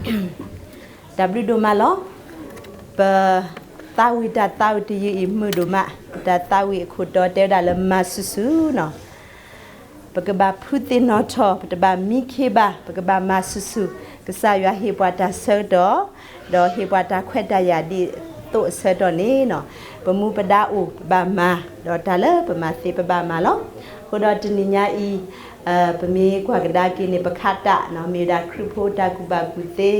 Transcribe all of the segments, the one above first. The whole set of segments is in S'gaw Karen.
တၢ်ဘျုးဒိၣ်မးလီၤ. ပသးဝံၣ်တၢ်သးဝံၣ်တယုၢ်အံၤမုာ်ဒိၣ်မး, ပတၢ်သးဝံၣ်အခိၣ်တီတဲဝဲဒၣ်လၢမၤဆူၣ်ဆူၣ်နီၤ. ပကဘၣ်ဖုးသ့ၣ်နီၣ်ထီၣ်, ပတဘၣ်မံခ့ဘၣ်, ပကဘၣ်မၤဆူၣ်ဆူၣ်, ကစၢ်ယွၤဟ့ၣ်ပှၤတၢ်ဆၢကတီၢ်, ဒီးဟ့ၣ်ပှၤတၢ်ခွဲးတၢ်ယာ်ဒ်သိးအဆၢကတီၢ်န့ၣ်နီၤ, ပမူပဒါအိၣ်ပဘၣ်မၤ, ဒီးတၢ်လၢပမၤသ့ပဘၣ်မၤလီၤ. အဃိဒီးတနံၤညါအံၤ ပမ့ၢ်ကွၢ်ကဒါက့ၤန့ၣ် ပခးတၢ်နီၤ, မ့ၢ်ဝဲဒၣ်ခရံာ်ဖိတၢ်ကူၣ်ဘၣ်ကူၣ်သ့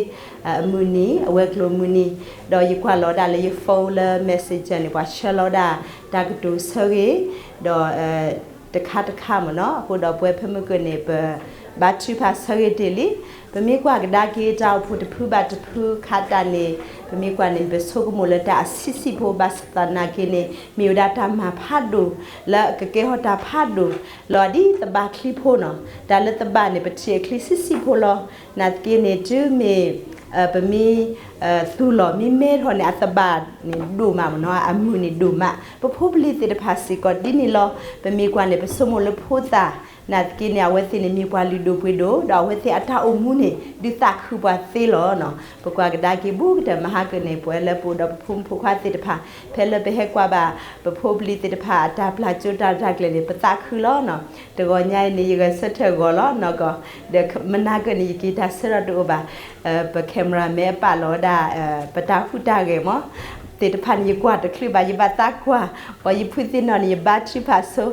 အမုၢ်နံၤ, အဝဲၤကျိၤမုၢ်နံၤ, ဒီးယကွၢ်လီၤဒၣ်လၢယ phone လၢ messenger န့ၣ် ပှၤဆှၢလီၤဒၣ် တၢ်ကတိၤဆၢဂ့ၤ, ဒီး တခါတခါမ့ၢ်နီၤ, အဃိဒီးပဝဲဖဲမုၢ်ကၢၢ်န့ၣ် ပဘါထုကဖၣ်ဆၢဂ့ၤတ့ၢ်လံ. ပမ့ၢ်ကွၢ်ကဒါက့ၤတၢ်အိၣ်ဖှိၣ်တဖုဘၣ်တဖုခးတၢ်န့ၣ်, ပမ့ၢ်ကွၢ်န့ၣ် ပဆိကမိၣ်လၢတၢ်အဆံးဆံးဖိ ဘၣ်ဆၣ်သနာ်က့န့ၣ် မ့ၢ်ဝဲဒၣ်တၢ်မၤဖးဒိၣ် လၢအကကဲထီၣ်တၢ်ဖးဒိၣ် လီၤဒ်သဘၣ်ချံဖိနီၤ. တၢ်လၢသဘၣ်န့ၣ် ပထံၣ်အချံဆံးဆံးဖိလီၤ. နာ်သက့န့ၣ် တုၤမ့ၢ် ပမ့ၢ် သူၣ်လီၤမ့ၢ်မဲထီၣ်န့ၣ် အသဘၣ်န့ၣ်ဒိၣ်မးမ့ၢ်နီၤ, အမုၢ်န့ၣ်ဒိၣ်မး. ပဖိပလံၤသ့ၣ်တဖၣ်စ့ၢ်ကီးဒ်န့ၣ်လီၤ. ပမ့ၢ်ကွၢ်န့ၣ် ပဆိကမိၣ်လၢဖိသၣ်, နာ်သက့န့ၣ် အဝဲသ့ၣ်န့ၣ်မ့ၢ်ပှၤလုၢ်ဒိၣ်ပှ့ၤဒိၣ်, ဒီးအဝဲသ့ၣ်အတၢ်အိၣ်မူန့ၣ် ဒုးသးခုပှၤသ့လီၤနီၤ. ပကွၢ်ကဒါက့ၤဘူးကတၢၢ်မဟါကၢၢ်န့ၣ် ပဝဲလၢပအိၣ်ဒီးပဖိမုၣ်ဖိခွါသ့ၣ်တဖၣ် ဖဲလၢပဟဲကွၢ်ဘၣ် ပဖိပလံၤသ့ၣ်တဖၣ်အတၢ်ပျၢ်ကၠိတၢ်ရဲၣ်တၢ်ကျဲၤန့ၣ် ပသးခုလီၤနီၤ. တဂီၤညါအံၤန့ၣ် ယဂဲၤဆၢထၢၣ်ဂီၤလီၤနီၢ်ကီၢ်, ဒီးမနၤကၢၢ်န့ၣ် ယက့ၤတၢ်ဆၢထီၣ်တအိၣ်ဘၣ်. ပ cameraman အပာ်လီၤဝဲဒၣ် ပတၢ်ဟူးတၢ်ဂဲၤမး သ့ၣ်တဖၣ်န့ၣ် ယကွၢ်တချုးဘၣ်, ယဘၣ်သးကွၢ်, ပှၤယဖုသ့ၣ်နီၣ်န့ၣ် ယဘါထုကဖၣ်ဆိ,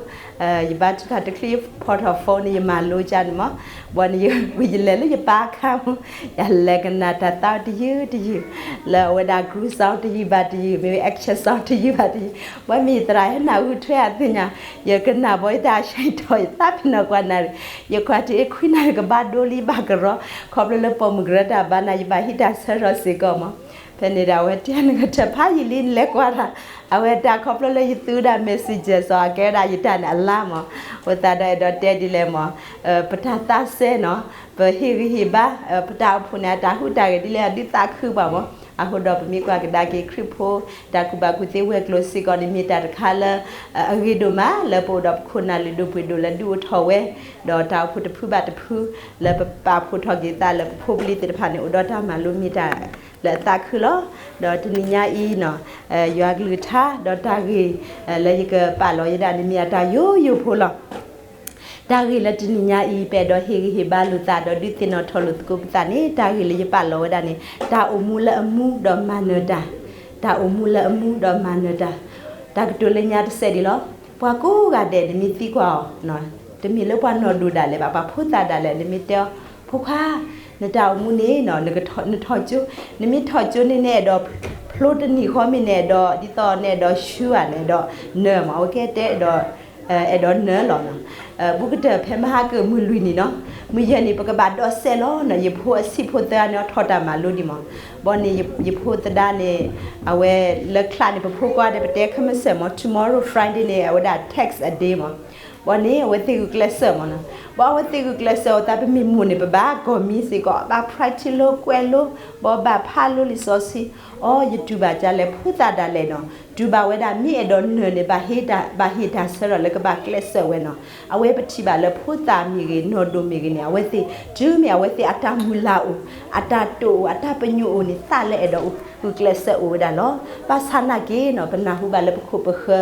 ယဘါထုကဖၣ်တချုး ယဖီၣ်ထီၣ် phone န့ၣ် ယမၤလိကၢ်န့ၣ်မး, ဘၣ်န့ၣ် ယလဲၤလၢယပၢ်အခါမး, ယလဲၤကနၣ်တၢ်သးတယုၢ်တယုၢ်, လၢအဝဲဒၣ် group song တယုၢ်ဘၣ်တယုၢ်, မ့ၢ်ဝဲ action song တယုၢ်ဘၣ်တယုၢ်, ဘၣ်မ့ၢ်ယသရၣ်ဟဲနၢ်ဟူထွဲအသ့ၣ်ညါ, ယကနၣ်ဘီယတၢ်ဆၢကတီၢ် ယသးပ့ၤနီၣ်ကွၢ်နၣ်ရံၣ်, ယကွၢ်တုၤအ့ၣ်ခွံနၣ်ရံၣ်ကဘၣ်ဒိလံဘၣ်ကရီ, ခီဖျိလၢပိာ်မုၣ်ကရၢတၢ်ဘါနၤ ယဘၣ်ဟံးတၢ်ဆၢထီၣ်စ့ၢ်ကီးမး. ဖဲန့ၣ်ဒီး အဝဲတဲနကထၢၣ်ဖးယံာ်လံ နလဲၤကွၢ်တၢ်, အဝဲတၢ်ခီဖျိလၢယသူဝဲဒၣ် messenger စီၤ အကဲဝဲဒၣ်ယတၢ်န့ၣ်အလါမး, အဃိသတးဒီးအဲၣ်ဒိးတဲဒ်လဲၣ်မး, ပတၢ်သးစဲနီၤ, ပဟ့ၣ်ဂံၢ်ဟ့ၣ်ဘါ, ပတၢ်အိၣ်ဖှိၣ်န့ၣ် အတၢ်ဟူးတၢ်ဂဲၤဒ်လဲၣ် အဒုးသးခုပှၤမး. အဃိဒီးပမ့ၢ်ကွၢ်ကဒါက့ၤခရံာ်ဖိ တၢ်ကူၣ်ဘၣ်ကူၣ်သ့ဝဲၤကျိၤစ့ၢ်ကီးန့ၣ် မ့ၢ်တၢ်တခါလၢ အဂ့ၤဒိၣ်မး လၢပအိၣ်ဒီးပခိၣ်နၢ်လုၢ်ဒိၣ်ပှ့ၤဒိၣ်လၢဒုးအိၣ်ထီၣ်ဝဲ, ဒီးတၢ်အိၣ်ဖှိၣ်တဖုဘၣ်တဖု လၢပပာ်ဖှိၣ်ထီၣ်က့ၤသးလၢပဖိပလံၤသ့ၣ်တဖၣ်န့ၣ် အိၣ်ဒီးတၢ်မၤလိမ့ၢ်တၢ်လၢအသးခုလီၤ. ဒီးတနံၤညါအံၤနီၤ, ယွၤကလုၢ်ကထါ ဒီးတၢ်ဂ့ၢ်လၢယကပာ်လီၤယဲဒၣ်န့ၣ် မ့ၢ်အတၢ်ယိယိဖိလီၤ. တၢ်ဂ့ၢ်လၢတနံၤညါအံၤ ပအဲၣ်ဒိးဟ့ၣ်ဂံၢ်ဟ့ၣ်ဘါလိာ်သး ဒီးဒုးသ့ၣ်နီၣ်ထီၣ်လိာ်သကိးပသးန့ၣ် တၢ်ဂ့ၢ်လၢယပာ်လီၤဝဲဒၣ်န့ၣ် တၢ်အိၣ်မူလၢအမူဒီးမၤနၢၤတၢ်, တၢ်အိၣ်မူလၢအမူဒီးမၤနၢၤတၢ်. တၢ်ကတိၤလၢညါတစဲးဒ်လီၤ. ပှၤကိးဂၤဒဲး နမ့ၢ်သံကွၢ်အီၤ, တမ့ၢ်လၢပှၤနီၢ်ဒိၣ်ဒၣ်လဲာ်ဘၣ်, ပှၤဖိသၣ်ဒၣ်လဲာ် နမ့ၢ်တဲအီၤ, ဖိခွါ, နတၢ်အိၣ်မူန့ၣ် နထီၣ်ကၠိ, နမ့ၢ်ထီၣ်ကၠိန့ၣ် နအဲၣ်ဒိးဖျိတနံၤဃီမ့ၢ် နအဲၣ်ဒိးဒ်သိး နအဲၣ်ဒိးဆူဧါ, နအဲၣ်ဒိးနၢၤမး, အဝဲကတဲအဲၣ်ဒိး အဲၣ်ဒိးနၢၤလီၤနီၤ. ဘူးကတၢၢ်ဖဲမဟါကၢၢ်မုၢ်လွံၢ်နံၤနီၤ, မုၢ်ယဲၢ်နံၤ ပကဘၣ်ဒိးစဲးလီၤနီၤ, ယဖိအဆံးဖိသၢဂၤန့ၣ် အထီၣ်တၢ်မၤလိဒံးမး. ဘီန့ၣ် ယဖိသဒါန့ၣ် အဝဲလၢချါန့ၣ် ပဖိခွါဒီး ပတဲခမစၢၢ်မး, tomorrow Friday န့ၣ် အဝဲဒၣ် test a day မး. ဘီန့ၣ် အဝဲသ့ၣ်ဂုာ်ကျဲးစၢးမးနီၤ. ဘီအဝဲသ့ၣ်ဂုာ်ကျဲးစၢးအသး ပမ့ၢ်မိၢ်န့ၣ် ပဘၣ်ဂီၢ်မံစ့ၢ်ကီး, ဘၣ် practice လိ ကွဲးလိ, ဘီဘၣ်ဖးလိလံာ်စီဆှံ. အိ ယတူၢ်ဘၣ်ဒ်လဲၣ် ဖိသၣ်ဒၣ်လဲာ်နီၤ, တူၢ်ဘၣ်ဝဲဒၣ် မ့ၢ်အဲၣ်ဒိးနၢၤန့ၣ် ဘၣ်ဟ့ၣ်တၢ်ဆၢထီၣ်လၢကဘၣ်ကျဲးစၢးဝဲနီၤ. အဝဲပထံၣ်ဘၣ်လၢဖိသၣ်မ့ၢ်ဂ့ၤ နီၢ်ဒိၣ်မ့ၢ်ဂ့ၤန့ၣ် အဝဲသ့ၣ် တုၤမ့ၢ်အဝဲသ့ၣ်အတၢ်မုၢ်လၢ်အိၣ်, အတၢ်တိာ်အိၣ်, အတၢ်ပညိၣ်အိၣ်န့ၣ် သးလၢအဲၣ်ဒိးဂုာ်ကျဲးစၢးအိၣ်ဝဲဒၣ်လီၤ. ဘၣ်ဆၣ်နာ်က့နီၤ ပနၢ်ဟူဘၣ်လၢပခိၣ်ပဃၢၤ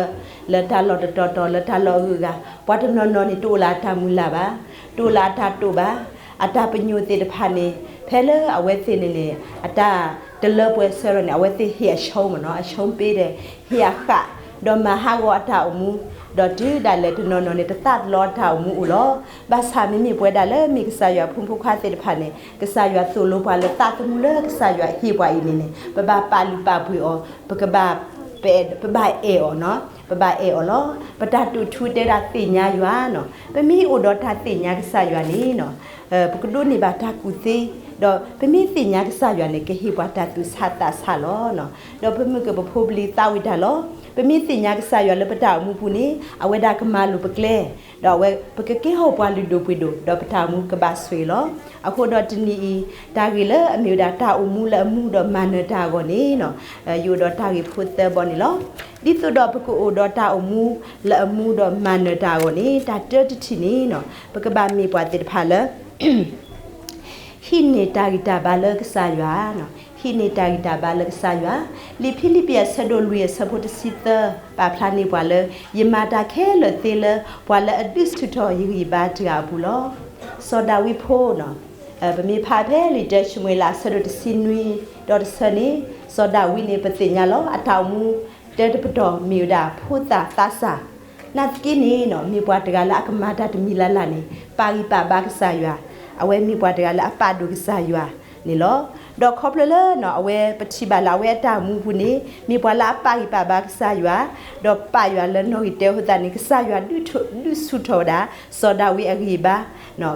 လၢတၢ်လီၢ်တတီၤတီၤ လၢတၢ်လီၢ်အဂုၤအဂၤ, ပှၤတနီၤနီၤန့ၣ် တအိၣ်လၢအတၢ်မုၢ်လၢ်ဘၣ်, တအိၣ်လၢအတၢ်တိာ်ဘၣ်, အတၢ်ပညိၣ်သ့ၣ်တဖၣ်န့ၣ် ဖဲလၢအဝဲသ့ၣ်န့ၣ်န့ၣ် အတၢ်တလၢပှဲၤဆၢထီၣ်န့ၣ် အဝဲသ့ၣ်ဟ့ၣ်အဆိမးနီၤ, အဆိပ့ၤဒီး ဟ့ၣ်အဃၣ်, ဒီးမၤဟးဂီၤအတၢ်အိၣ်မူ, ဒီးတုၤဒၣ်လဲာ်တနီၤနီၤန့ၣ် တသးတလီၤအတၢ်အိၣ်မူအိၣ်လီၤ. ဘၣ်ဆၣ်မ့မ့ၢ်ပဝဲဒၣ်လၢမ့ၢ်ကစၢ်ယွၤဖိမုၣ်ဖိခွါသ့ၣ်တဖၣ်န့ၣ် ကစၢ်ယွၤသိၣ်လိပှၤလၢသးသမူလၢကစၢ်ယွၤဟ့ၣ်ပှၤအံၤန့ၣ်န့ၣ် ပဘၣ်ပာ်လုၢ်ပာ်ပှ့ၤအီၤ, ပကဘၣ် ပဘၣ်အဲၣ်အီၤနီၤ, ပဘၣ်အဲၣ်အီၤလီၤ. ပတၢ်တိာ်ထူတဲဒၣ်သ့ၣ်ညါယွၤနီၤ, ပမ့ၢ်အိၣ်ဒီးတၢ်သ့ၣ်ညါကစၢ်ယွၤန့ၣ်နီၤ, ပကဒိးန့ၢ်ဘၣ်တၢ်ကူၣ်သ့, ဒီးပမ့ၢ်သ့ၣ်ညါကစၢ်ယွၤန့ၣ် ကဟ့ၣ်ပှၤတၢ်သူၣ်ဆးသးဆးလီၤ. ဒီးပမုၢ်ကၢၢ်ပဖိပလံၤသးဝံၣ်တၢ်လီၤ. ပမ့ၢ်သ့ၣ်ညါကစၢ်ယွၤလၢပတၢ်အိၣ်မူပူၤန့ၣ် အဝဲဒၣ်ကမၤလိၤပကျဲ, ဒီးအဝဲပကကဲထီၣ်ပှၤလုၢ်ဒိၣ်ပှ့ၤဒိၣ်, ဒီးပတၢ်အိၣ်မူကဘၣ်ဆိၣ်ဂ့ၤလီၤ. အဃိဒီးတနံၤအံၤ တၢ်ဂ့ၢ်လၢအမ့ၢ်ဝဲဒၣ်တၢ်အိၣ်မူလၢအမူဒီးမၤနၢၤတၢ်အဂီၢ်န့ၣ်နီၤ, ယအိၣ်ဒီးတၢ်ဂ့ၢ်ဖိသၢဘီန့ၣ်လီၤ. ဒ်သိးဒီးပကအိၣ်ဒီးတၢ်အိၣ်မူလၢအမူဒီးမၤနၢၤတၢ်အဂီၢ်န့ၣ် တၢ်တၢတထံၣ်န့ၣ်နီၤ, ပကဘၣ်မ့ၢ်ပှၤသ့ၣ်တဖၣ်လၢ ဟံးန့ၢ်တၢ်ဂံၢ်တၢ်ဘါလၢကစၢ်ယွၤ, ဟံးန့ၢ်တၢ်ဂံၢ်တၢ်ဘါလၢကစၢ်ယွၤ, လံာ်ဖံလံးပံးအဆၢဒိၣ်လွံၢ်အဆၢဖိတဆံသၢ ပာ်ဖျါန့ၢ်ပှၤလၢ ယမၤတၢ်ခဲလၢာ်သ့လၢ ပှၤလၢအဒုးဆူၣ်ထီၣ်ယဂံၢ်ဘါတဂၤအပူၤလီၤ. စီၤဒၤဝံးဖိ, ပမ့ၢ်ဖးဖဲလံာ်တၢၡမူၤအ့လးအဆၢဒိၣ်တဆံနွံ ဒီးတဆၢန့ၣ်, စီၤဒၤဝံးန့ၣ် ပသ့ၣ်ညါလီၤ အတၢ်အိၣ်မူ တၢတပတီၢ်မ့ၢ်ဝဲဒၣ်ဖိသၣ်သးစၢ်, နာ်သက့န့ၣ် မ့ၢ်ပှၤတဂၤလၢအကမၤတၢ်တမံၤလၢ်လၢ်န့ၣ် ပာ်ဂံၢ်ပာ်ဘါကစၢ်ယွၤ, အဝဲမ့ၢ်ပှၤတဂၤလၢအပာ်ဒိၣ်ကစၢ်ယွၤန့ၣ်လီၤ. ဒီးခီဖျိလၢ အဝဲပထံၣ်ဘၣ်လၢအဝဲအတၢ်အိၣ်မူပူၤန့ၣ် မ့ၢ်ပှၤလၢအပာ်ဂံၢ်ပာ်ဘါကစၢ်ယွၤ, ဒီးပာ်ယွၤလၢနီၣ်ဂံၢ်တၢအဃိသတးန့ၣ် ကစၢ်ယွၤဒုးဆူၣ်ထီၣ်ဝဲဒၣ် စီၤဒၤဝံးအဂံၢ်ဘါ,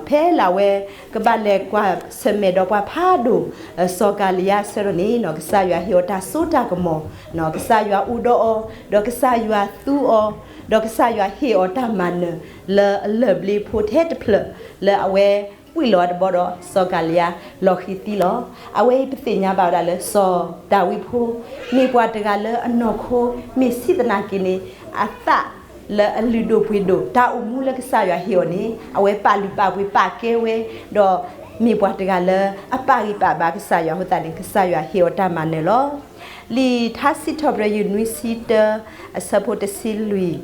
ဖဲလၢအဝဲကဘၣ်လဲၤကွၢ်ဆၢၣ်မဲာ်ဒီးပှၤဖးဒိၣ် စီၤကၤလံယါအဆၢကတီၢ်န့ၣ် ကစၢ်ယွၤဟ့ၣ်အီၤတၢ်စိတၢ်ကမီၤ, ကစၢ်ယွၤအိၣ်ဒီးအီၤ, ဒီးကစၢ်ယွၤသူအီၤ, ဒီးကစၢ်ယွၤဟ့ၣ်အီၤတၢ်မၤနၢၤ လၢအလၢၢ်ဘျ့ဖိထဲတဖျၢၣ် လၢအဝဲကွံာ်လီၤအတဘီဒီး စီၤကၤလံယါလီၤဃံၤသံလီၤ. အဝဲအံၤပသ့ၣ်ညါဘၣ်ဝဲဒၣ်လၢစီၤဒၤဝံးဖိ မ့ၢ်ပှၤတဂၤလၢအနီၢ်ခိမ့ၢ်ဆံးသနာ်က့န့ၣ် အသးလၢအလုၢ်ဒိၣ်ပှ့ၤဒိၣ် တၢ်အိၣ်မူလၢကစၢ်ယွၤဟ့ၣ်အီၤန့ၣ် အဝဲပာ်လုၢ်ပာ်ပှ့ၤပာ်ကဲဝဲ, ဒီးမ့ၢ်ပှၤတဂၤလၢအပာ်ဂံၢ်ပာ်ဘါကစၢ်ယွၤအဃိသတးန့ၣ် ကစၢ်ယွၤဟ့ၣ်အီၤတၢ်မၤနၢၤလီၤ. လံာ်ထါစံးထီၣ်ပတြၢၤ ယူၢ်နွံဆံတၢ အဆၢဖိတဆံလွံၢ်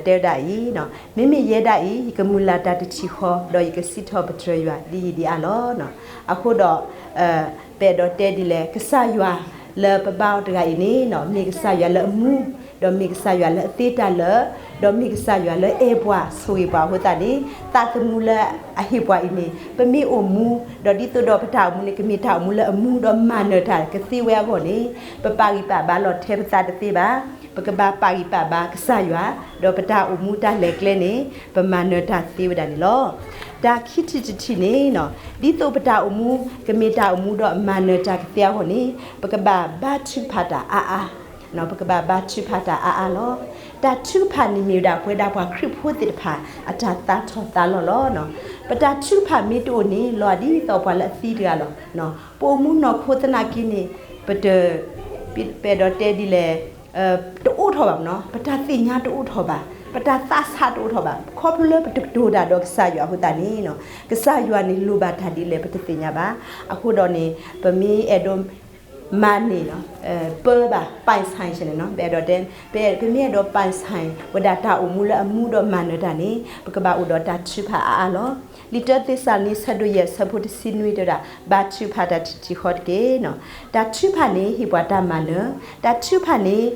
တဲဝဲဒၣ်အံၤ, မ့မ့ၢ်ယဲဒၣ်အံၤ ယကမုၢ်လၢ်တၢ်တထံၣ်ဃီ ဒီးယကစံးထီၣ်ပတြၢၤယွၤဒ်အံၤဒ်အါလီၤ. အဃိဒီး ပအဲၣ်ဒိးတဲဒ်လဲၣ် ကစၢ်ယွၤလၢပဘါအီၤတဂၤအံၤန့ၣ် မ့ၢ်ကစၢ်ယွၤလၢအမူ, ဒီးမ့ၢ်ကစၢ်ယွၤလၢအသ့တၢ်လၢာ်, ဒီးမ့ၢ်ကစၢ်ယွၤလၢအဲၣ်ပှၤဆိၣ်ဂ့ၤပှၤအဃိသတးန့ၣ် သးသမူလၢအဟ့ၣ်ပှၤအံၤန့ၣ် ပမ့ၢ်အိၣ်မူ, ဒီးဒ်သိးဒီးပတၢ်အိၣ်မူန့ၣ် ကမ့ၢ်တၢ်အိၣ်မူလၢအမူဒီးမၤနၢၤတၢ်ကသ့ဝဲအဂီၢ်န့ၣ် ပပာ်ဂံၢ်ပာ်ဘါလီၤထဲပသးတသ့ဘၣ်. ပကဘၣ်ပာ်ဂံၢ်ပာ်ဘါကစၢ်ယွၤ, ဒီးပတၢ်အိၣ်မူတၢ်လဲၤကျဲန့ၣ် ပမၤနၢၤတၢ်သ့ဝဲဒၣ်န့ၣ်လီၤ. တၢ်ခံထံၣ်တထံၣ်န့ၣ် ဒ်သိးပတၢ်အိၣ်မူ ကမ့ၢ်တၢ်အိၣ်မူဒီးမၤနၢၤတၢ်ကသ့အဂီၢ်န့ၣ် ပကဘၣ်ဘါထုကဖၣ်တၢ်အါအါ, ပကဘၣ်ဘါထုကဖၣ်တၢ်အါအါလီၤ. တၢ်ထုကဖၣ်န့ၣ်မ့ၢ်ဝဲဒၣ် ပဝဲဒၣ်ပှၤခရံာ်ဖိသ့ၣ်တဖၣ် အတၢ်သးထီၣ်သးလီၤလီၤ. ပတၢ်ထုကဖၣ်မ့ၢ်တအိၣ်န့ၣ် လီၤဒ်သိးပှၤလၢအသံတဂၤလီၤ. ပအိၣ်မူနီၢ်ခိသနာ်က့န့ၣ် ပတ ပအဲၣ်ဒိးတဲဒ်လဲၣ်, တအိးထီၣ်ဘၣ်မနီၤ, ပတၢ်သ့ၣ်ညါတအိးထီၣ်ဘၣ်, ပတၢ်သးဆးတအိးထီၣ်ဘၣ်, ခီဖျိလၢပတကတိၤတၢ်ဒီးကစၢ်ယွၤအဃိသတးန့ၣ် ကစၢ်ယွၤန့ၣ်လိၣ်ဘၣ်တၢ်ဒ်လဲၣ် ပတသ့ၣ်ညါဘၣ်. အဃိဒီးန့ၣ် ပမ့ၢ်အဲၣ်ဒိး မၤန့ၢ် ပၢဘၣ် ပိုင်ဆိုင် န့ၣ်နီၤ, ပအဲၣ်ဒိးတဲ ပမ့ၢ်အဲၣ်ဒိး ပိုင်ဆိုင် ဝဲဒၣ်တၢ်အိၣ်မူလၢအမူဒီးမၤနၢၤတၢ်န့ၣ် ပကဘၣ်အိၣ်ဒီးတၢ်ထုကဖၣ်အါအါလီၤ. လံာ်တၢသ့းစၤလနံ ဆၢဒိၣ်ယဲၢ် ဆၢဖိတဆံနွံ တဲဝဲဒၣ် ဘါထုကဖၣ်တၢ်တထံၣ်ဃီတက့ၢ်. တၢ်ထုကဖၣ်န့ၣ် ဟ့ၣ်ပှၤတၢ်မၤနၢၤ, တၢ်ထုကဖၣ်န့ၣ်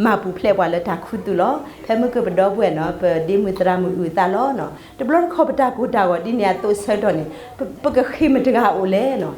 မၤပူၤဖျဲးပှၤလၢတၢ်ခူသူၣ်လီၤ. ဖဲမုၢ်ကပဒီပုၢ်ဝဲၢ်နီၤ ပဒ့မုၢ်သရၣ်မုၣ်အုၣ်အသးလီၤ. တဘျီတခီၣ်ပတၢ်ကိၢ်တၢ်ဂီၤဒ်န့ၣ်အသိးအဆၢကတီၢ်န့ၣ် ပကဃ့ၢ်မတၤတဂၤအိၣ်လဲၣ်နီၤ.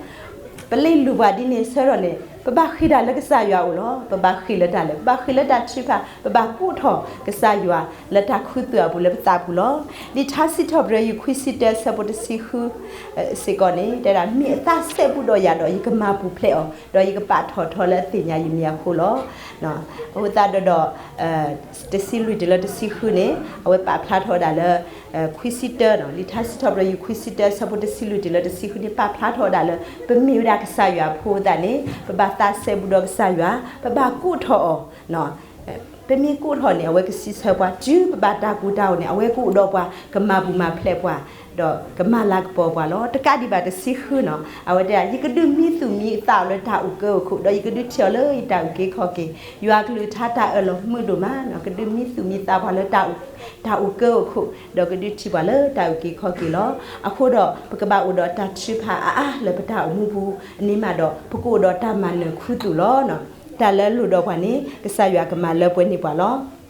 ပလ့လူၤပှၤဒ်န့ၣ်အဆၢကတီၢ်န့ၣ် ပဘၣ်ဃ့ၢ်တၢ်လၢကစၢ်ယွၤအအိၣ်လီၤ. ပဘၣ်ဃ့ၢ်လၢတၢ်လၢ ပဘၣ်ဃ့ၢ်လၢတၢ်ထုကဖၣ်, ပဘၣ်ကိးထီၣ်ကစၢ်ယွၤလၢတၢ်ခူသူၣ်အပူၤလၢပသးပူၤလီၤ. လံာ်ထါစံးထီၣ်ပတြၢၤ ယူၢ်ခွံဆံတၢ ဆၢဖိတဆံဃု စ့ၢ်ကီးန့ၣ် တဲဒၣ် မ့ၢ်အသးစဲဘူးဒီးယၤဒီး ယကမၤပူၤဖျဲးအီၤ, ဒီးယကပာ်ထီၣ်ထီလၢအသ့ၣ်ညါယမံၤအဃိလီၤ. အဃိသတးဒီး တဆံလွံၢ်တုၤလၢတဆံဃုန့ၣ် အဝဲပာ်ဖျါထီၣ်ဝဲဒၣ်လၢ ခွံဆံတၢနီၤ, လံာ်ထါစံးထီၣ်ပတြၢၤ ယူၢ်ခွံဆံတၢ ဆၢဖိတဆံလွံၢ်တုၤလၢတဆံဃုန့ၣ် ပာ်ဖျါထီၣ်ဝဲဒၣ်လၢ ပမ့ၢ်ဝဲဒၣ်ကစၢ်ယွၤအဖိသတးန့ၣ် ပဘၣ်သးစဲဘူးဒီးကစၢ်ယွၤ, ပဘၣ်ကိးထီၣ်အီၤ ပမ့ၢ်ကိးထီၣ်န့ၣ် အဝဲကစံးဆၢပှၤ တုၤပဘၣ်တၢ်ကိၢ်တၢ်ဂီၤန့ၣ် အဝဲကအိၣ်ဒီးပှၤ ကမၤပူၤမၤဖျဲးပှၤ ဒီးကမၤလၤကပီၤပှၤလီၤ. တကးဒံးဘၣ်တဆံဃုနီၤ, အဝဲတဲ ယကဒုးမံသူၣ်မံသးအီၤလၢတၢ်အုၣ်ကၢအခိၣ်, ဒီးယကဒုးထံၣ်အီၤလၢယတၢ်အုၣ်က့ၤခီၣ်က့ၤ, ယွၤကလုၢ်ကထါတၢ်အၢၣ်လီၤမုာ်ဒိၣ်မးနီၤ, ကဒုးမံသူၣ်မံသးပှၤလၢတၢ်အုၣ်ကၢအခိၣ်, ဒီးကဒုးထံၣ်ပှၤလၢတၢ်အုၣ်က့ၤခီၣ်က့ၤလီၤ. အဃိဒီး ပကဘၣ်အိၣ်ဒီးတၢ်ထုကဖၣ်အါအါလၢပတၢ်အိၣ်မူပူၤ, အန့ၣ်မးဒီး ပကအိၣ်ဒီးတၢ်မၤနၢၤခူသူၣ်လီၤ. တၢ်လၢလိၣ်ဒီးပှၤန့ၣ် ကစၢ်ယွၤကမၤလၢပှဲၤန့ၢ်ပှၤလီၤ.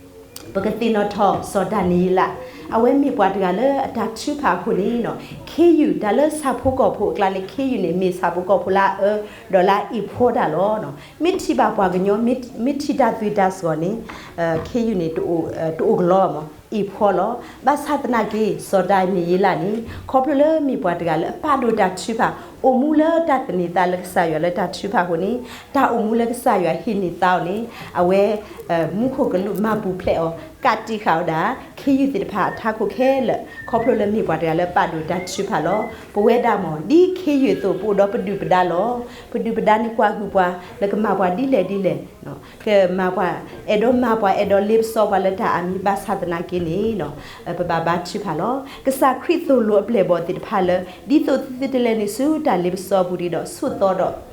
ပကသ့ၣ်နီၣ်ထီၣ်စီၤဒၤနံးယ့လး, အဝဲမ့ၢ်ပှၤတဂၤလၢအတၢ်ထုကဖၣ်အဃိန့ၣ် ခ့ယုၢ် တၢ်လၢဆၣ်ဖိကီၢ်ဖိအကျါန့ၣ် ခ့ယုၢ်န့ၣ် မ့ၢ်ဆၣ်ဖိကီၢ်ဖိလၢအအၢ ဒီးလၢအအ့ၣ်ဖှီတၢ်လီၤ. မ့ၢ်ထံၣ်ဘၣ်ပှၤကညီ မ့ၢ်ထံၣ်တၢ်သွံၣ်တၢ်စှီၤန့ၣ် ခ့ယုၢ်န့ၣ် တအိၣ်ကလီဘၣ်မး အ့ၣ်ဖှီလီၤ. ဘၣ်ဆၣ်သနာ်က့ စီၤဒၤနံးယ့လးန့ၣ် ခီဖျိလၢမ့ၢ်ပှၤတဂၤလၢအပာ်ဒိၣ်တၢ်ထုကဖၣ်, အိၣ်မူလၢတၢ်သန့ၤသးလၢကစၢ်ယွၤလၢတၢ်ထုကဖၣ်အဃိန့ၣ် တၢ်အိၣ်မူလၢကစၢ်ယွၤဟ့ၣ်န့ၢ်သးအီၤန့ၣ် အဝဲ မူခိၣ်ကလူးမၤပူၤဖျဲးအီၤ ကးတံာ်ဃာ်ဝဲဒၣ် ခ့ယုၢ်သ့ၣ်တဖၣ်အထးခိၣ်ခဲလၢာ် ခီဖျိလၢမ့ၢ်ပှၤတဂၤလၢပာ်ဒိၣ်တၢ်ထုကဖၣ်လီၤ. ပဝဲဒၣ်မ့ၢ် ဒ်ခ့ယုၢ်အသိး ပအိၣ်ဒီးပဒုၣ်ပဒါလီၤ. ပဒုၣ်ပဒါန့ၣ်ကွၢ်ဟုၣ်ပှၤ လၢကမၤပှၤဒ်လဲၣ်ဒ်လဲၣ်, ကမၤပှၤ အဲၣ်ဒိးမၤပှၤ အဲၣ်ဒိးလ့ပစီပှၤလၢတၢ်အါမံၤ ဘၣ်ဆၣ်သနာ်က့န့ၣ် ပဘၣ်ဘါထုကဖၣ်လီၤ. ကစၢ်ခရံာ်သိၣ်လိအပျဲၢ်အဘီၣ်သ့ၣ်တဖၣ်လၢ ဒ်သိးသုတလဲၤနုာ်ဆူတၢ်လ့ပစီအပူၤတဂ့ၤဒီး ဆိးသီဒီး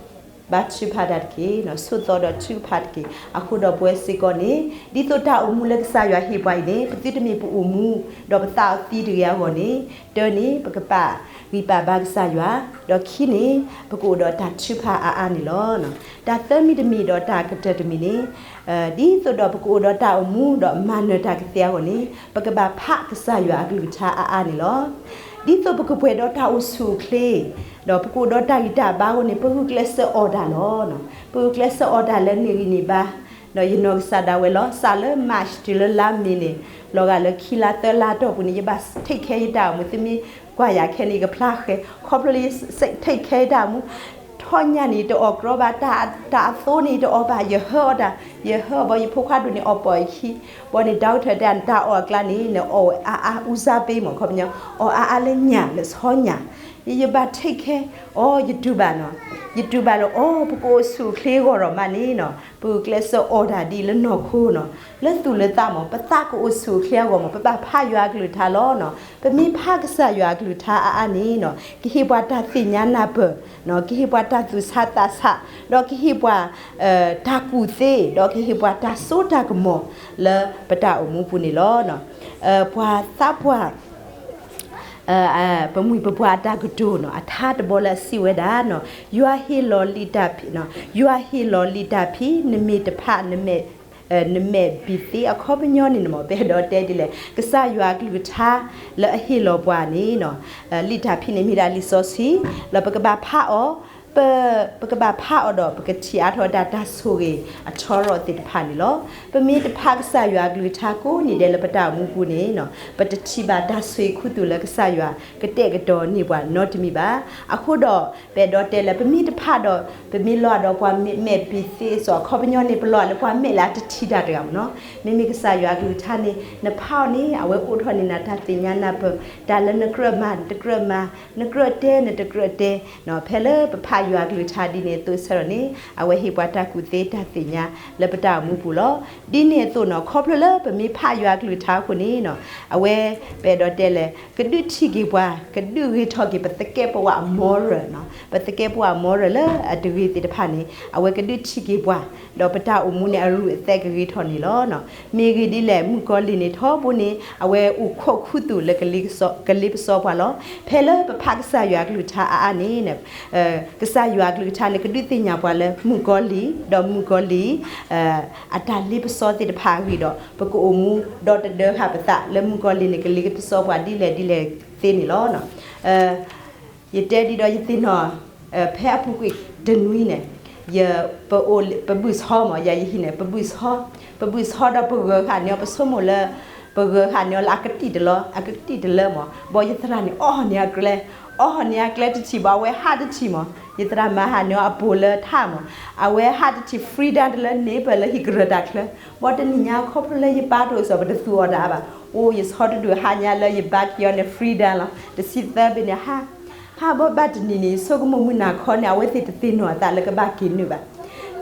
ဘါထုကဖၣ်တၢ်တက့ၢ်. ဆိးသီဒီးထုကဖၣ်တက့ၢ်. အဃိဒီးပဝဲစ့ၢ်ကီးန့ၣ် ဒ်သိးတၢ်အိၣ်မူလၢကစၢ်ယွၤဟ့ၣ်ပှၤအံၤန့ၣ် ပသုတမ့ၢ်ပအိၣ်မူ ဒီးပသးအသံတဂ့ၤအဂီၢ်န့ၣ်, တၢန့ၣ် ပကပာ်ဂံၢ်ပာ်ဘါကစၢ်ယွၤ, ဒီးခံန့ၣ် ပကအိၣ်ဒီးတၢ်ထုကဖၣ်အါအါန့ၣ်လီၤ. တၢ်သၢမံၤတမံၤဒီးတၢ်ကတၢၢ်တမံၤန့ၣ် ဒ်သိးဒီးပကအိၣ်ဒီးတၢ်အိၣ်မူဒီးမၤနၢၤတၢ်ကသ့အဂီၢ်န့ၣ် ပကဘၣ်ဖးကစၢ်ယွၤအကလုၢ်ကထါအါအါန့ၣ်လီၤ. ဒ်သိးပကပှဲၤဒီးတၢ်အိၣ်ဆူၣ်အိၣ်ချ့ ဒီးပကအိၣ်ဒီးတၢ်ဂံၢ်တၢ်ဘါအဂီၢ်န့ၣ် ပဂုာ်ကျဲးစၢးအီၣ်တၢ်လီၤ. ပဂုာ်ကျဲးစၢးအီၣ်တၢ်လၢန့ၢ်ဂံၢ်န့ၢ်ဘါ, ဒီးယနီၢ်ကစၢ်ဒၣ်ဝဲလီၤ. စးလၢ March တုၤလၢလါမ့ၤန့ၣ် လီၤဂာ်လၢခံလါသၢလါအတီၢ်ပူၤန့ၣ် ယဘၣ် take care ယတၢ်အိၣ်မူ သုမ့ၢ်ကွၢ်ယၤခဲန့ၣ် ယကဖျါဃဲၤ ခီဖျိလၢယ take care ယတၢ်အိၣ်မူ ထီၣ်ညၣ်န့ၣ် တအီၣ်ကြီဘၣ်, တၢ်အသိန့ၣ် တအီၣ်ဘၣ်, ယဟၢအီၣ်တၢ်, ယဟၢအီၣ်ဘၣ် ယဖိခွါဒိၣ်န့ၣ် အီၣ်ပိာ်ယခံ, ဘီန့ၣ် doctor တဲ တၢ်အီၣ်အကျါန့ၣ် နအီၣ်ဝဲအါအါ ဦးစားပေး မ့ၢ်ခီပညီ, အီၣ်အါအါလၢညၣ်လၢဆီညၣ်, ယဘၣ် take care အီၤ ယတူၢ်ဘၣ်နီၤ, ယတူၢ်ဘၣ်လၢ အိ ပကအိၣ်ဆူၣ်အိၣ်ချ့အဂီၢ်ဒီးမးန့ၣ်နီၤ ပဂုာ်ကျဲးစၢးအီၣ်တၢ်ဒ်လၢနီၢ်ခိနီၤ, လၢသူၣ်လၢသးမး ပသးကအိၣ်ဆူၣ်အိၣ်ချ့အဂီၢ်မး ပဘၣ်ဖးယွၤအကလုၢ်ကထါလီၤနီၤ. ပမ့ၢ်ဖးကစၢ်ယွၤအကလုၢ်ကထါအါအါန့ၣ်နီၤ ကဟ့ၣ်ပှၤတၢ်သ့ၣ်ညါနၢ်ပၢၢ်, ကဟ့ၣ်ပှၤတၢ်သူၣ်ဆးသးဆး, ဒီးကဟ့ၣ်ပှၤ တၢ်ကူၣ်သ့, ဒီးကဟ့ၣ်ပှၤတၢ်စိတၢ်ကမီၤလၢပတၢ်အိၣ်မူပူၤန့ၣ်လီၤ. ပှၤသးပှၢ် ပမှံၤပပှၢ်အတၢ်ကတိၤနီၤ အထါတဘီလၢအစံးဝဲဒၣ်နီၤ ယွၤဟ့ၣ်လီၤလံာ်တၢ်ဖံး, ယွၤဟ့ၣ်လီၤလံာ်တၢ်ဖံး နမ့ၢ်တဖး နမဲာ်ဘံးသ့အခီပညီန့ၣ်န့ၣ်မး ပအဲၣ်ဒိးတဲဒ်လဲၣ် ကစၢ်ယွၤအကလုၢ်ကထါလၢအဟ့ၣ်လီၤပှၤန့ၣ်နီၤ လံာ်တၢ်ဖံးန့ၣ်မ့ၢ်ဒၣ်လံာ်စီဆှံ လၢပကဘၣ်ဖးအီၤ ပ ပကဘၣ်ဖးအီၤဒီး ပကထံၣ်အါထီၣ်ဝဲဒၣ်တၢ်ဆိၣ်ဂ့ၤအထီရီၣ်သ့ၣ်တဖၣ်န့ၣ်လီၤ. ပမ့ၢ်တဖးကစၢ်ယွၤအကလုၢ်ကထါကိးနံၤဒဲးလၢပတၢ်အိၣ်မူပူၤန့ၣ်နီၤ ပတထံၣ်ဘၣ်တၢ်ဆိၣ်ဂ့ၤခူသူၣ်လၢကစၢ်ယွၤကတဲာ်ကတီၤန့ၢ်ပှၤနီတမံၤဘၣ်. အဃိဒီး ပအဲၣ်ဒိးတဲလၢ ပမ့ၢ်တဖးဒီး ပမ့ၢ်လီၤဒီးပှၤမဲာ်ဘံးသ့အသိး အခီပညီန့ၣ် ပလီၤလၢပှၤမဲာ်လၢအတထံၣ်တၢ်တဂၤမ့ၢ်နီၤ. မ့မ့ၢ်ကစၢ်ယွၤအကလုၢ်ကထါန့ၣ် နဖးအီၤန့ၣ် အဝဲအိးထီၣ်န့ၢ်နၤတၢ်သ့ၣ်ညါနၢ်ပၢၢ် တၢ်လၢနကြၢးမၤ နတကြၢးမၤ နကြၢးတဲ နတကြၢးတဲ ဖဲလၢပဖးယွၤအကလုၢ်ကထါဒ်န့ၣ်အသိးဆၢထီၣ်န့ၣ် အဝဲဟ့ၣ်ပှၤတၢ်ကူၣ်သ့တၢ်သ့ၣ်ညါလၢပတၢ်အိၣ်မူပူၤလီၤ. ဒ်န့ၣ်အသိးနီၤ ခီဖျိလၢပမ့ၢ်ဖးယွၤအကလုၢ်ကထါအဃိန့ၣ်နီၤ အဝဲပအဲၣ်ဒိးတဲလၢ ကဒုးထံၣ်က့ၤပှၤ ကဒုးဂ့ၤထီၣ်က့ၤပသကဲးပဝးအ moral နီၤ ပသကဲးပဝးအ moral လၢအတဂ့ၤသ့ၣ်တဖၣ်န့ၣ် အဝဲကဒုးထံၣ်က့ၤပှၤ ဒီးပတၢ်အိၣ်မူန့ၣ် အရူၢ်အသဲကဂ့ၤထီၣ်န့ၣ်လီၤ. မ့ၢ်ဂ့ၢ်ဒ်လဲၣ် မုၣ်ကီၤလံၢ်န့ၣ်ထီဘိန့ၣ် အဝဲအိၣ်ခိးခူသူၣ်လၢ ကလ့ပစီပှၤလီၤ. ဖဲလၢပဖးကစၢ်ယွၤအကလုၢ်ကထါအါအါန့ၣ် ကစၢ်ယွၤအကလုၢ်ကထါန့ၣ် ကဒုးသ့ၣ်ညါပှၤလၢ မုၣ်ကီၤလံၢ် ဒီးမုၣ်ကီၤလံၢ် အတၢ်လ့ပစီသ့ၣ်တဖၣ်အဂ့ၢ်ဒီး ပကအိၣ်မူဒီတဒၢဃာ်ပသးလၢမုၣ်ကီၤလံၢ်န့ၣ် ကလ့ပစီပှၤဒ်လဲၣ်ဒ်လဲၣ်သ့န့ၣ်လီၤ. ယတဲဒ်ဒီးယသ့ၣ်နီၣ် ဖဲအပူၤကွံာ်တနွံန့ၣ် ယ ပအိၣ် ပဘုၣ်ဆီမး ယၤယဟံၣ်န့ၣ် ပဘုၣ်ဆီ ပဘုၣ်ဆီဒီးပဂၢၤဃာ်န့ၢ်အီၤ ပဆိကမိၣ်လၢ ပဂၢၤဃာ်န့ၢ်အီၤလၢအကတံၢ်တလၢ အကတံၢ်တလၢမး ဘီယသရၣ်န့ၣ် အီၣ်ဟီၣ်န့ၢ်အကျဲ အီၣ်ဟီၣ်န့ၢ်အကျဲတထံၣ်ဘၣ် အဝဲဟးတထံၣ်မး ယသရၣ်မၤဟးန့ၢ်အီၤအပိာ်လၢထးမး အဝဲဟးတထံၣ် freedom တလၢန့ၣ် ပလၢဟံၣ်ကရၢတၢ်ချၢ ဘီတနံၤညါခီဖျိလၢယပၢ်တအိၣ်စီၤ ပတသူအီၤတၢ်အါဘၣ် အိၣ်ယဆီတဒူၣ်ဟါညါလၢယဘါက့ၤအီၤန့ၣ် freedom လီၤ တဆံသၢဘ့ၣ်န့ၣ် ဟါ ဟါဘီဘၣ်တနံၤန့ၣ် ဆိကမိၣ်မုၢ်နၤခီန့ၣ် အဝဲသ့ၣ်တသ့ၣ်နီၣ်အသးလၢကဘၣ်က့ၤနုာ်ဘၣ်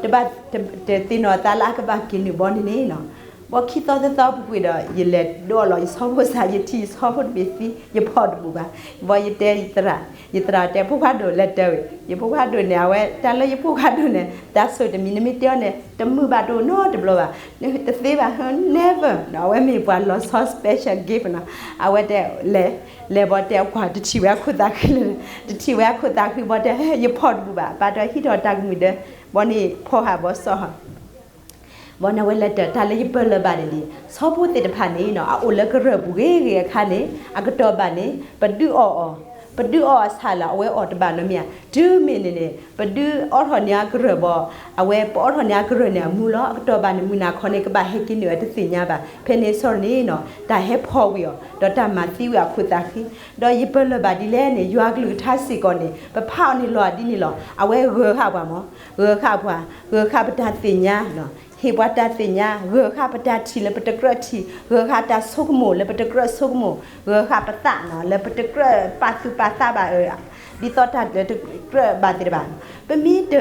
တဘၣ် တသ့ၣ်နီၣ်အသးလၢအကဘၣ်က့ၤနုာ်ဘီန့ၣ်န့ၣ်နီၤ ဘီခံသီသၢသီပူၤကွံာ်ဒီး ယလဲၤဒိးလီၤယဆီဖိစး ယထံၣ်ယဆီဖိတဘ့ၣ်သံ ယဖီၣ်တဘူးဘၣ် ဘီယတဲယသရၣ် ယသရၣ်တဲဖိခွါဒိၣ်လဲၤတဲဝဲ ယဖိခွါဒိၣ်န့ၣ် အဝဲတၢ်လၢယဖိခွါဒိၣ်န့ၣ် တၢ်ဆိၣ်တမံၤ နမ့ၢ်တဲအီၤန့ၣ် တမုာ်ဘၣ်တအိၣ်နီတဘျီဘၣ် တသ့ဘၣ် never နီၤ အဝဲမ့ၢ်ပှၤလီၤဆီ special gift နီၤ အဝဲတဲလဲၤ လဲၤဘီတဲအကွၢ် တထံၣ်ဝဲအခိၣ်သးခုလၢ တထံၣ်ဝဲအခိၣ်သးခုဘီတဲ ယဖီၣ်တဘူးဘၣ် ဘၣ်ဒီးဟံးထီၣ်တၢ်ကမှံၤဒၢ ဘီန့ၣ်ဖီၣ်ဟးဘီစီၣ်ဟီ ဘီန့ၣ်ဝဲလဲၤတၢ် တၢ်လၢယပၢၢ်လၢၤဘၣ်န့ၣ်န့ၣ် ဆီဖိသ့ၣ်တဖၣ်န့ၣ်နီၤ အအိၣ်လၢကရၢၢ်ပူၤဂ့ၤဂ့ၤအခါန့ၣ် အကတီၢ်ဘၣ်န့ၣ် ပဒုးအီၣ်အီၤ ပဒုးအီၣ်အဆၣ်လၢအဝဲအီၣ်တဘၣ်နီတမံၤဧါ တုၤမ့ၢ်န့ၣ်န့ၣ် ပဒုးအိးထီၣ်န့ၢ်အကရၢၢ်ဘၣ်, အဝဲပအိးထီၣ်န့ၢ်အကရၢၢ်န့ၣ်အမူလီၤ. အကတီၢ်ဘၣ်န့ၣ် မုၢ်နၤခီန့ၣ် ကဘၣ်ဟဲက့ၤနုာ်ဝဲတသ့ၣ်ညါဘၣ်. ဖဲန့ၣ်အဆၢန့ၣ်နီၤ တၢ်ဟဲဖီၣ်ဝံၤအီၤ ဒီးတၢ်မၤသံဝံၤအခိၣ်သးဃံ, ဒီးယပၢၢ်လၢၤဘၣ်ဒ်လဲၣ်န့ၣ် ယွၤကလုၢ်ကထါစ့ၢ်ကီးန့ၣ် ပဖးအီၤန့ၣ်လီၤဒ်န့ၣ်လီၤ. အဝဲဂၢၤဃာ်ပှၤမး, ဂၢၤဃာ်ပှၤ, ဂၢၤဃာ်ပတၢ်သ့ၣ်ညါ, ဟ့ၣ်ပှၤတၢ်သ့ၣ်ညါ, ဂၢၤဃာ်ပတၢ်ထံၣ်လၢပတကြၢးထံၣ်, ဂၢၤဃာ်တၢ်ဆိကမိၣ်လၢပတကြၢးဆိကမိၣ်, ဂၢၤဃာ်ပသးနီၤ လၢပတကြၢးပာ်သူၣ်ပာ်သးဘၣ်အၢ ဒ်သိးတၢ်လၢတကြၢးဘၣ်သ့ၣ်တဖၣ်, ပမ့ၢ်တ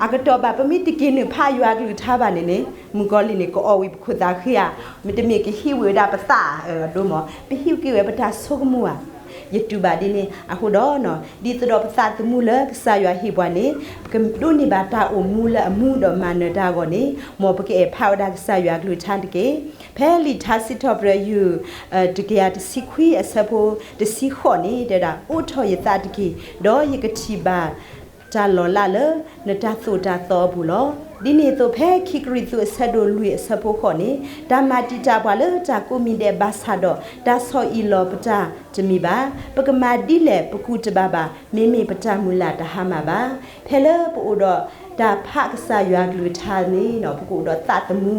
အကတီၢ်ဘၣ် ပမ့ၢ်တက့ၤနုာ်ဖးယွၤကလုၢ်ကထါဘၣ်န့ၣ်န့ၣ် မုၣ်ကီၤလံၢ်န့ၣ် ကအီၣ်ဝံၤပခိၣ်သးဃံဧါ, မ့တမ့ၢ်ကဟံးဝံၤဝဲဒၣ်ပသးအဒိမး ပဟံးက့ၤဝဲပတၢ်ဆိကမိၣ်ဧါ, ယတူၢ်ဘၣ်ဒ်န့ၣ်အဃိဒီး ဒ်သိးဒီးပသးသမူလၢကစၢ်ယွၤဟ့ၣ်ပှၤန့ၣ် ပကဒိးန့ၢ်ဘၣ်တၢ်အိၣ်မူလၢအမူဒီးမၤနၢၤတၢ်အဂီၢ်န့ၣ် မ်ပကအဲၣ်ဖးဝဲဒၣ်ကစၢ်ယွၤကလုၢ်ကထါတက့ၢ်. ဖဲလံာ်ထါစံးထီၣ်ပတြၢၤယုၢ် တကယၤတဆံခွံအဆၢဖိတဆံဃိးန့ၣ် တဲဝဲဒၣ် အိးထီၣ်ယသးတက့ၢ်, ဒီးယကထံၣ်ဘၣ် တၢ်လီၤလးလၢနတၢ်သိၣ်တၢ်သီအပူၤလီၤ. ဒ်န့ၣ်အသိး ဖဲခံကရံၣ်သူးအဆၢဒိၣ်လွံၢ်အဆၢဖိဃိးန့ၣ် တၢ်မၤတံာ်တာ်ပှၤလၢတၢ်ကိးမံၤဒဲးဘၣ်ဆၣ်ဒီး တၢ်ဆီၣ်အံၤလီၤပတၢ်တမံၤဘၣ်. ပကမၤဒ်လဲၣ်ပကူၣ်တဘၣ်ဘၣ် မ့မ့ၢ်ပတၢ်မုၢ်လၢ်တဟါမၢ်ဘၣ်. ဖဲလၢပအိၣ်ဒီးတၢ်ဖးကစၢ်ယွၤကလုၢ်ကထါန့ၣ် ပကအိၣ်ဒီးသးသမူ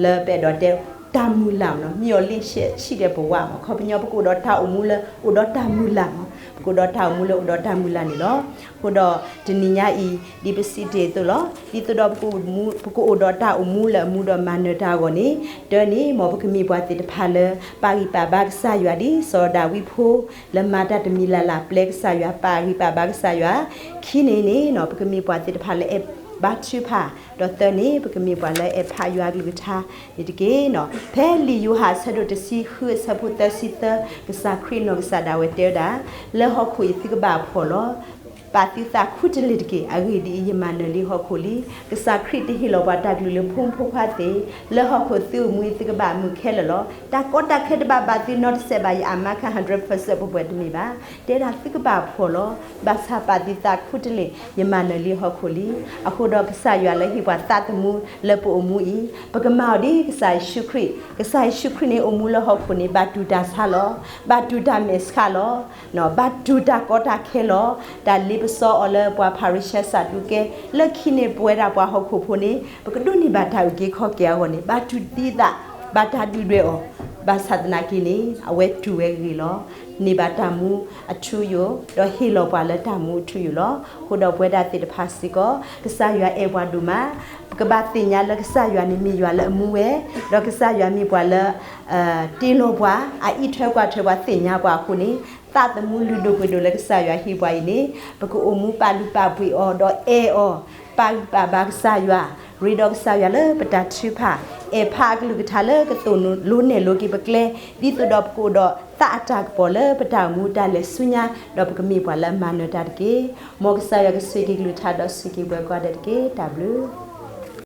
လၢပအဲၣ်ဒိးတဲ တၢ်မုၢ်လၢ်မးနီၤ မျှော်လင့်ချက်ရှိတဲ့ဘဝမး ခီပညီ ပကအိၣ်ဒီးတၢ်အိၣ်မူလၢအိၣ်ဒီးတၢ်မုၢ်လၢ်မး ပကအိၣ်ဒီးတၢ်အိၣ်မူလၢအိၣ်ဒီးတၢ်မုၢ်လၢ်န့ၣ်လီၤ. အဃိဒီးတနံၤညါအံၤ ဒ်ပစံးတ့ၢ်အသိးလီၤ. ဒ်သိးဒီး ပကအိၣ်ဒီးတၢ်အိၣ်မူလၢအမူဒီးမၤနၢၤတၢ်အဂီၢ်န့ၣ် တၢ်န့ၣ် မ်ပကမ့ၢ်ပှၤသ့ၣ်တဖၣ်လၢ ပာ်ဂံၢ်ပာ်ဘါကစၢ်ယွၤဒ်စီၤဒၤဝံးဖိ လၢမၤတၢ်တမံၤလၢ်လၢ် ပျဲကစၢ်ယွၤ ပာ်ဂံၢ်ပာ်ဘါကစၢ်ယွၤ. ခံန့ၣ်န့ၣ် ပကမ့ၢ်ပှၤသ့ၣ်တဖၣ်လၢအဲၣ်ဘါထုကဖၣ်, ဒီးသၢန့ၣ် ပကမ့ၢ်ပှၤလၢအဲၣ်ဖးယွၤကလုၢ်ကထါန့ၣ်တက့ၢ်. ဖဲလံာ်ယိၤဟၣ်အဆၢဒိၣ်တဆံဃုအဆၢဖိသၢဆံသၢ ကစၢ်ခရံာ်နီၢ်ကစၢ်ဒၣ်ဝဲတဲဝဲဒၣ်, လၢဟီၣ်ခိၣ်အံၤသုကဘၣ်ဖှီၣ်လီၤ. ပာ်သုသးခူတလ့ၢ်တက့ၢ်. အဂ့ၢ်ဒ်အံၤ, ယမၤနၢၤလံဟီၣ်ခိၣ်လံ. ကစၢ်ခရံာ်တဟ့ၣ်လီၤပှၤတၢ်ကလုၢ်လၢဖိမုၣ်ဖိခွါသ့ၣ်, လၢဟီၣ်ခိၣ်သုအိၣ်မူအံၤသုကဘၣ်မုာ်ခဲလၢာ်လီၤ. တၢ်ကီတၢ်ခဲတဘၣ်ဘၣ်သုနီတစဲးဘၣ်, ယအမါခါ hundred percent ပှဲၤပှဲၤတမ့ၢ်ဘၣ်. တဲဒၣ်သုကဘၣ်ဖှီၣ်လီၤ. ဘၣ်ဆၣ်ပာ်သုသးခူတလ့ၢ်, ယမၤနၢၤလံဟီၣ်ခိၣ်လံ. အဃိဒီးကစၢ်ယွၤလၢဟ့ၣ်ပှၤသးသမူလၢပအိၣ်မူအံၤ, ပကမၤအီၤဒ်ကစၢ်ယ့ၣ်ၡူးခရံာ်, ကစၢ်ယ့ၣ်ၡူးခရံာ်န့ၣ်အိၣ်မူလၢဟီၣ်ခိၣ်န့ၣ် ဘၣ်တူၢ်တၢ်ဆါလီၤ. ဘၣ်တူၢ်တၢ်မဲာ်ဆှးလီၤ. ဘၣ်တူၢ်တၢ်ကီတၢ်ခဲလီၤ. တၢ်လ့ပစီအီၤလၢပှၤဖၤရံၤၡဲစးဒူၤကဲ, လၢခံန့ၣ်ပဝဲဒၣ်ပှၤဟီၣ်ခိၣ်ဖိန့ၣ် ပကဒိးန့ၢ်ဘၣ်တၢ်အုၣ်က့ၤခီၣ်က့ၤအဂီၢ်န့ၣ် ဘၣ်တူၢ်သံသး, ဘၣ်တၢ်ဒုၣ်ဒွဲၣ်အီၤ. ဘၣ်ဆၣ်သနာ်က့န့ၣ် အဝဲတူၢ်ဝဲဂ့ၤလီၤ. န့ၢ်ဘၣ်တၢ်မူအထူအယိာ်, ဒီးဟ့ၣ်လီၤပှၤလၢတၢ်မူအထူအယိာ်လီၤ. အဃိဒီးပဝဲဒၣ်သ့ၣ်တဖၣ်စ့ၢ်ကီး ကစၢ်ယွၤအဲၣ်ပှၤဒိၣ်မး, ပကဘၣ်သ့ၣ်ညါလၢကစၢ်ယွၤန့ၣ်မ့ၢ်ယွၤလၢအမူဝဲ, ဒီးကစၢ်ယွၤမ့ၢ်ပှၤလၢ တ့လီၤပှၤ, အအံးထွဲကွၢ်ထွဲပှၤ သ့ၣ်ညါပှၤအဃိန့ၣ်, သးသမူလုၢ်ဒိၣ်ပှ့ၤဒိၣ်လၢကစၢ်ယွၤဟ့ၣ်ပှၤအံၤန့ၣ် ပကအိၣ်မူပာ်လုၢ်ပာ်ပှ့ၤအီၤ ဒီးအဲၣ်အီၤ, ပာ်ဂံၢ်ပာ်ဘါကစၢ်ယွၤ, ရ့ဒီးကစၢ်ယွၤလၢပတၢ်ထုကဖၣ်, အဲၣ်ဖးအကလုၢ်ကထါလၢကသိၣ်လိနဲၣ်လိက့ၤပကျဲ, ဒ်သိးဒီးပကအိၣ်ဒီးသးအတၢ်ကပီၤလၢပတၢ်အိၣ်မူတၢ်လဲၤဆူညါ, ဒီးပကမ့ၢ်ပှၤလၢမၤနၢၤတၢ်တက့ၢ်. မ်ကစၢ်ယွၤကဆိၣ်ဂ့ၤက့ၤကလုၢ်ကထါဒီးဆိၣ်ဂ့ၤက့ၤပှၤကိးဂၤဒဲးတက့ၢ်. တၢ်ဘျုး